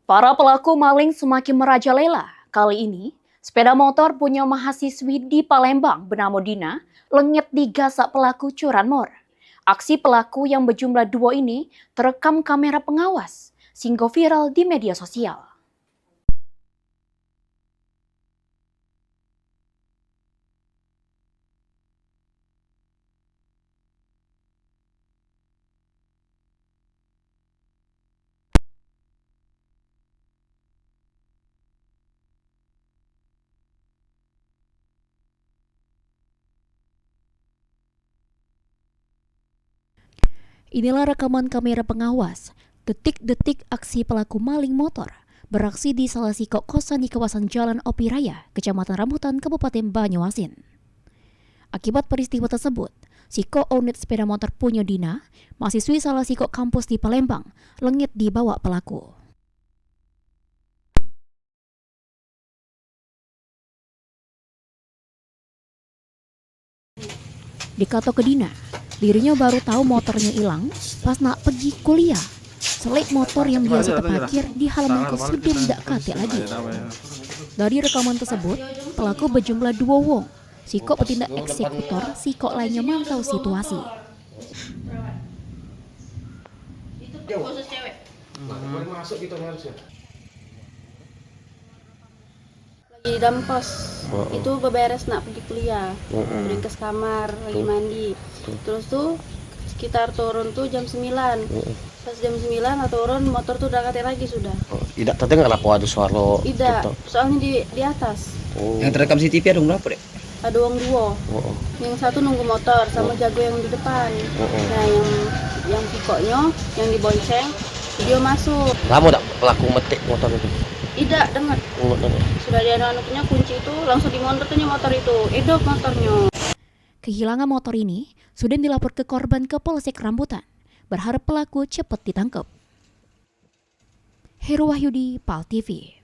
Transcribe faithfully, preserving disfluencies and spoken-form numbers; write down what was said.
Para pelaku maling semakin merajalela. Kali ini, sepeda motor punyo mahasiswi di Palembang benamo Dina lengit digasak pelaku curanmor. Aksi pelaku yang bejumlah duo ini terekam kamera pengawas, sehinggo viral di media sosial. Inilah rekaman kamera pengawas detik-detik aksi pelaku maling motor beraksi di salah sikok kosan di kawasan Jalan Opi Raya, Kecamatan Rambutan, Kabupaten Banyuasin. Akibat peristiwa tersebut, sikok unit sepeda motor punyo Dina, mahasiswi salah sikok kampus di Palembang, lengit dibawak pelaku. Dikatoke Dina, dirinyo baru tau motornyo ilang pas nak pegi kuliah. Selik motor yang biaso tepakir di halaman kos sudah dak katek lagi. Dari rekaman tersebut, pelaku bejumlah duo wong. Sikok betindak eksekutor, sikok lainnyo mantau situasi. Lagi dalam kos. Heeh. Itu beberes nak pergi kuliah. Heeh. Ringkes kamar, lagi mandi. Terus tuh sekitar turun tuh jam sembilan. Heeh. Pas jam sembilan lah turun, motor tuh udah katek lagi sudah. Oh, idak terdengar apo ado suaro? Idak, soalnya di, di atas. Oh. Yang terekam C C T V ada berapa, Dek? Ada wong duo. Heeh. Yang satu nunggu motor sama jago yang di depan. Heeh. Nah, yang, yang sikoknyo, yang dibonceng, dio masuk. Lamo dak pelaku metik motor itu? Idak, denget. Inget, inget. Sudah dia anu-anunya kunci itu, langsung dimontor motor itu. Edop motornyo. Kehilangan motor ini sudah dilaporke korban ke Polsek Rambutan. Berharap pelaku cepet ditangkep. Heru Wahyudi, Pal T V.